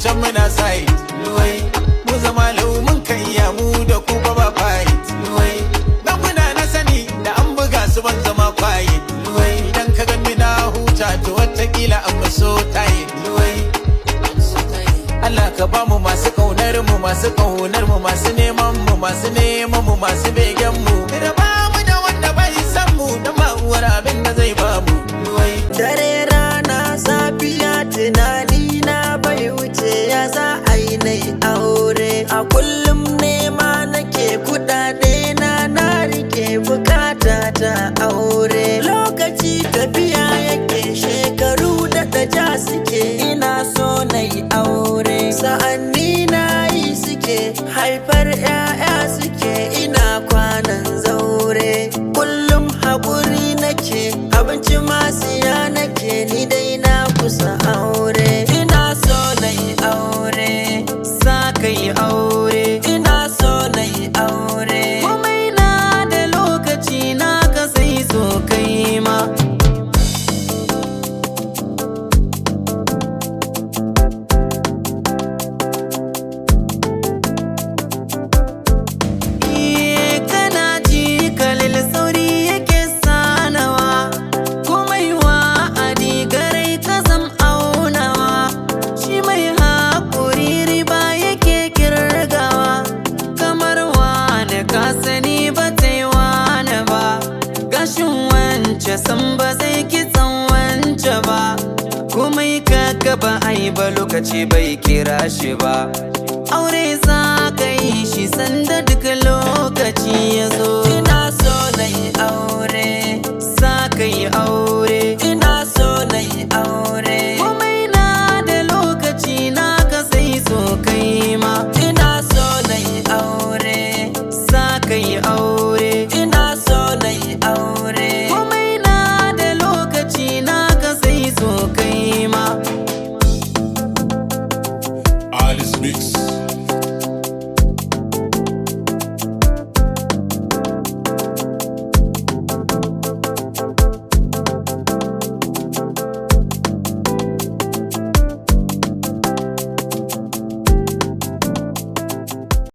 can muna side. Luwai, mu zama lau mun kai iya mu da ku ba ba fight. Luwai, dan muna na sani da an buga su ban zama quiet. Luwai, idan ka gani na huta to watakila I'm so tired. Luwai, Allah ka ba mu masu kaunar mu, masu kaunar mu, masu neman mu, masu neman mu, masu begen mu. Da ba mu da wanda bai san mu da ba uwar abin da zai ba mu. Luwai. Dare, rana, safiya, tunani na bai wuce ya za a yi nai aure. A kullum nema nake kudade na, na rike bukata ta aure. Lokaci tafiya yake, shekaru da ja suke, ina so na yi aure. Sa'anni na yi suke haifar 'ya'ya suke, ina kwanan zaure. Kullum haƙuri nake, abinci ma siya nake, ni dai na kusa aure. Ina so na yi aure, Sa ka yi aure. Ina so na yi aure. Komai na da lokaci na ka sai so kai ma. Iye, kana ji kalil sauri yake sanawa. Komai wa'adi garai ka zam aunawa. Shi mai haƙuri riba yake kirgawa. Kamar wane ka sani ba ta yi wane ba. Gashin wance san ba zai kitsan wance ba. Komai ka gaba ai ba lokaci bai kira shi ba. Aure za ka yi shi sanda duk lokaci ya zo. Ina so na yi aure. Za ka yi aure.